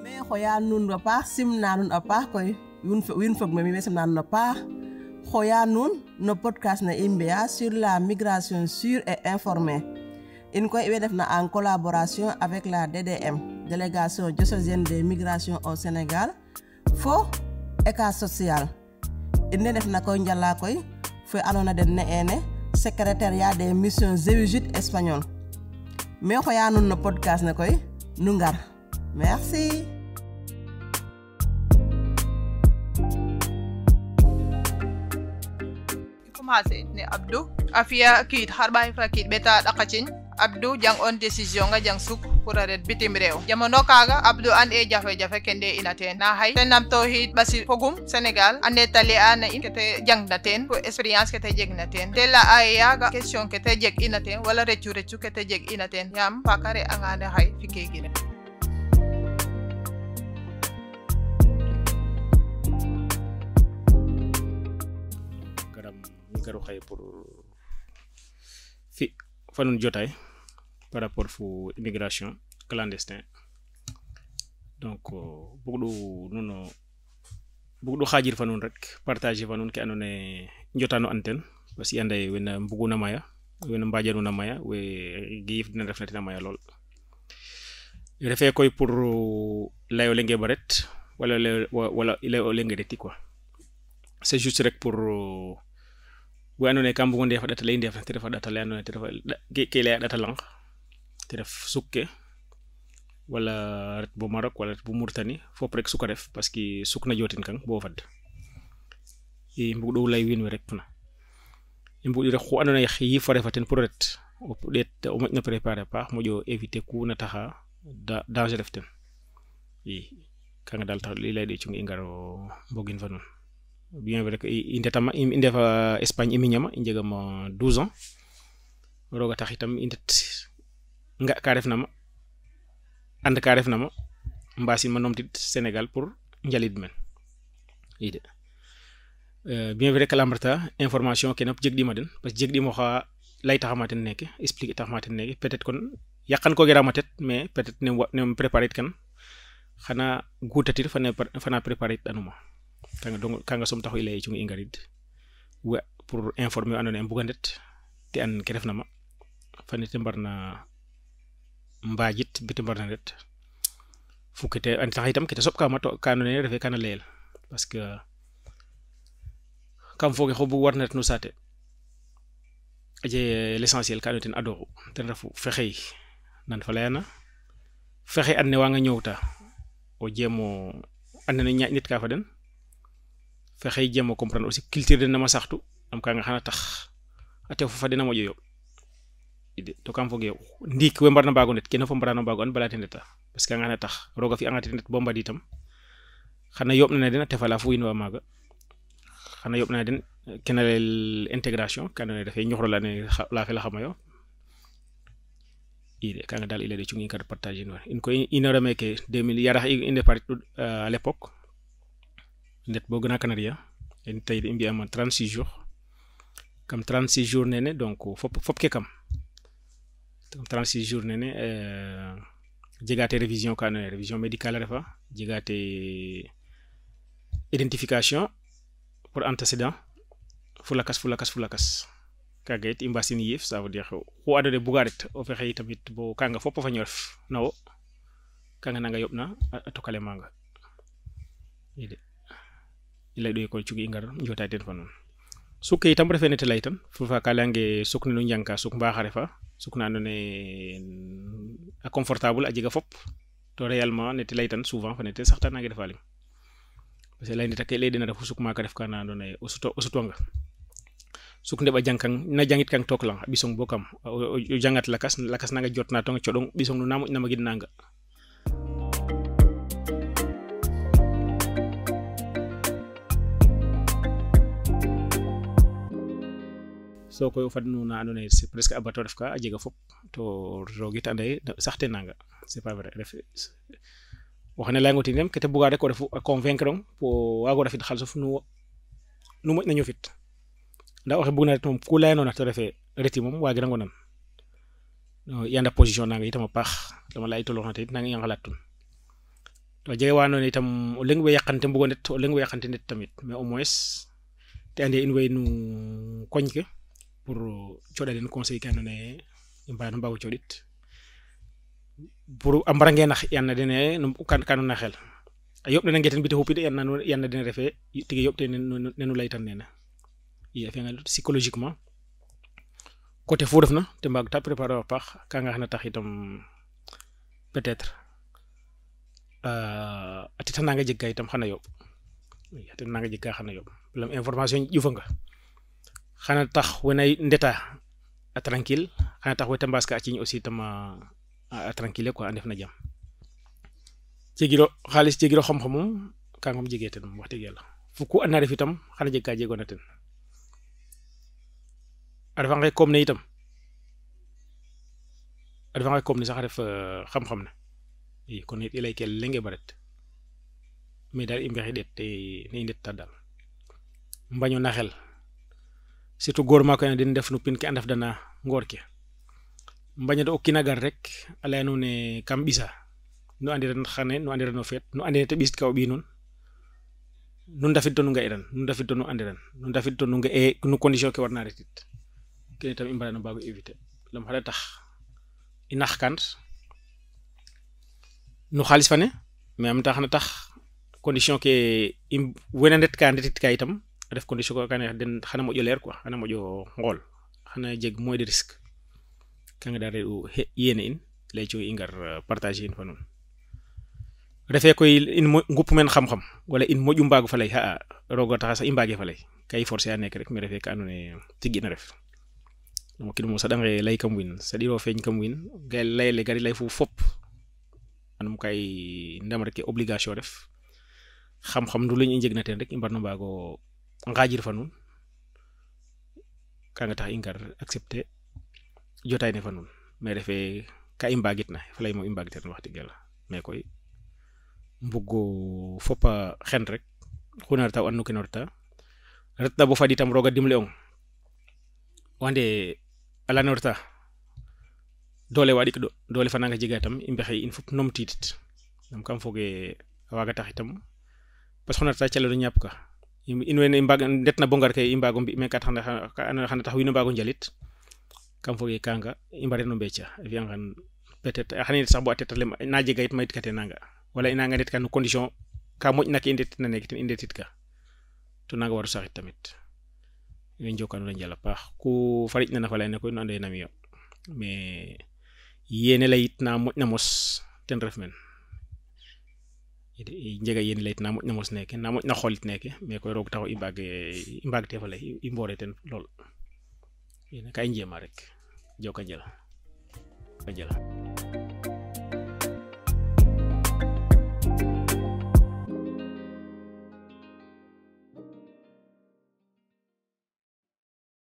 me khoya nun apa simna nun apa koy win fog me simna nun apa khoya nun no podcast na imbia sur la migration sûre et informée. In koy def na en collaboration avec la DDM, délégation diocésaine des migrations au Sénégal, fo état social. In def na koy njalla koy fo anona den ne secrétariat des missions jésuites espagnoles. Me khoya nun no podcast na koy nungar. Merci. Commencé ne Abdou afia kit harbay fra kit beta dakacin Abdou jang on décision nga jang suk pour arrêt bitim rew jamono kaga Abdou an e jafe kende inate na hay tenam tawhid basi fogum Sénégal ande tali ana in kete jang naten pour expérience kete jeg naten de la aya ga question kete jeg inaten wala rechu kete jeg inaten yam pakare angane hay fike gire garu xay pour fi fanun jotay par rapport fu immigration clandestin donc bugdu xajir fanun rek partager fanun ke anone njotano antenne parce que anday wena mbuguna maya wena mbajanu na maya we gif dina def na maya lol refé koy pour layo lengé baret wala layo lengé deti quoi c'est juste rek pour bu andone kam bu ngonde fa data lay ndef te dafa data lay andone te dafa ke lay data lang te def sukke wala ret bu Maroc wala bu Mauritanie fop rek suko def parce que suk na jotin kan bo fad e mbu do lay win rek funa mbu di rek xu andone yi fa refaten pour ret o det o mo na préparer pas mo jo éviter ku na taxa danger def ten yi kan dal tax li lay di ci ngi ngaro mbogin fa non bien vrai que inde fa Espagne imiñama njegama 12 ans roga tax itam indet nga ka def nama and ka def nama mbasi ma nomtit Sénégal pour njalit men ide bien vrai que lambrata information ke nop jegdi ma den parce que jegdi mo xa lay taxamaten nek expliquer taxamaten nek peut être kon yakan ko gera matet mais peut être ne préparer kan xana goutatir fana préparer anuma kanga som taxo ilay ci ngi ingarid wa pour informer anone mbugandet te an ke refna ma fanite mbarna mbajit biti mbarna ret fukete an tax itam ke sop ka ma to kanone refe kana leel parce que kam foge xobu warnet no sate aje l'essentiel kanoten ado ten refu fexey nan fa layana fexey an ne wa nga ñewta o jemo anene ñaaj nit ka fa den fexey jemo comprendre aussi culture de nama saxtu am ka nga xana tax ate fa dina mo joyo ide to kam foge ndik we mbarna bago net kena fo mbarna bago an balati neta parce que nga xana tax roga fi angati net bomba ditam xana yobna na dina tefala fu ino maga xana yobna den kenal intégration kanane da fay ñoxro la ne la fi la xamayo ide ka nga dal ile de ci ngi carte partager no in ko inorame ke 2000 yara inde par à l'époque net bo gëna Canaria en tay di mbi am 36 jours comme 36 jours nene donc fop ke kam 36 jours nene jegate révision kanone révision médicale refa jegate identification pour antécédent fulakas kagait imbasini yef ça veut dire ko adode bugaret o fexey tamit bo kanga fop fa ñorf nawo kanga nanga yobna to kale manga ide ilay do ko ci ngar njota den fa non sukke itam refene te laytan fu fa kalange sukne no nyanka suk mbaxare fa sukna no ne a confortable a jega fop to réellement ne te laytan souvent fa ne te saxta na ngi defaling parce que lay ni takay lay dina def suk ma ka def kana no ne o sutonga suk ndeba jankang na jangit kang tok lang bisong bokam o jangat lakas na nga jotna to nga codong bisong no namu na magid nanga so ko fadnu na andone c'est presque abato def ka ajega fop to rogit anday saxte nanga c'est pas vrai ref waxane la ngoti nem kete buga de ko defu convaincre pour wago rafit xalsof nu mo nañu fit nda waxe bugna mom ku lay non ta refé reti mom wagi rango nan yanda position nanga itam a paax lama lay tolo xate nanga yang xalatun to jege wano itam o leng we yakante mbugo net o leng we yakante net tamit mais au moins te ande in way nu koñ ke pour coda den conseil ka andona ye i mbano mbago codit pour a mbarange nax yanna dene no kanuna xel a yoɓ nena ngeten bite xupide yanna den refe tige yoɓte nenu laytan nena a fi'anga psychologiquement côté fu refna te mbaag ta préparer a paax ka nga xana tax itam peut-être a tita nanga jeg ka itam xana yoɓ a tita nanga jeg ka xana yoɓ lam information ƴufanga xana tax wena ndeta a tranquille xana tax weta mbaas ka a ciiñ aussi itam a tranquille quoi a ndef na jam jegiro xaalis jegiro xam-xamum kangam jege ten wax dëgg yàlla fu ku andna ref itam xana jeg ka jegoona ten a refange comme ne itam a refange comme ne sax a ref xam-xam na i kon it i lay ke lenge baret mais daal i mbexi ndet ne i ndeta daal mbaño na xel surtout goor ma koy na den ndef no pin ke a ndaf dana ngoor ke mbaña do o kiina gar rek a leya nuun ne kam ɓisa nu andiran xane nu andiran o feet nu andine te ɓisit ka o ɓiy nuun nu ndafid to nu nga'iran nu ndafid to nu andiran nu ndafid to nu nga'e no condition ke warna retit kene tam i mbarano mbago éviter lam xana tax i naxkant no xaalis fane mais am tax xana tax condition ke wena ndet ka ndetit ka itam a def condition ko kane den xana moƴo leer quoi xana moƴo ngool xana jeg moins de risque kanga da re'u yene in lay coy i ngar partager in fa nuun refe koy in ngup men xam-xam wala in moƴu mbaago fa lay xa'a roga taxa sax i mbaage fa lay ka i forcer a nek rek mais refe ka andoona ye tigina ref o kiin mo saɗange lay kam wiin saɗiro feeñ kam wiin ga layele gari lay fu fop anum kay ndam rek obligation ref xam-xam ndu luñ i njegna ten rek i mbarno mbaago ngajir fa nuun kanga tax i ngar accepter jotaay ne fa nuun mais refe ka i mbaagit na fa lay mo i mbaag ten wax dëgg yàlla mais koy mbugo fopa xen rek xuna reta o andu kene o reta retna bo fad itam roga dimle ong wande alano reta doole waɗik ɗo doole fa nanga jega itam i mbexey in fop nom tidit nam kam foge a waga tax itam parce que xuna reta calelo ñaap ka in wene i mbag ndetna bo ngar ke i mbago mbi me kat xana tax wiin we mbago njalit kam foge kanga i mbareno mbeca a fi'angan peut-être xane sax bo a tetalem na jega it mayit kate nanga wala i nanga ndet ka no condition ka moƴna ke i ndetit na neke ten i ndetit ka to nanga waru saxit tamit we njokano la njal a paax ku farit na fa leyne koy nu ande namiyo mais yene leyit na moƴna mos ten ref men i njega yene leyit na moƴna mos neke na moƴna xolit neke mais koy roog taxu i mbaag te fa ley i mbore ten lool ka i njema rek joka njal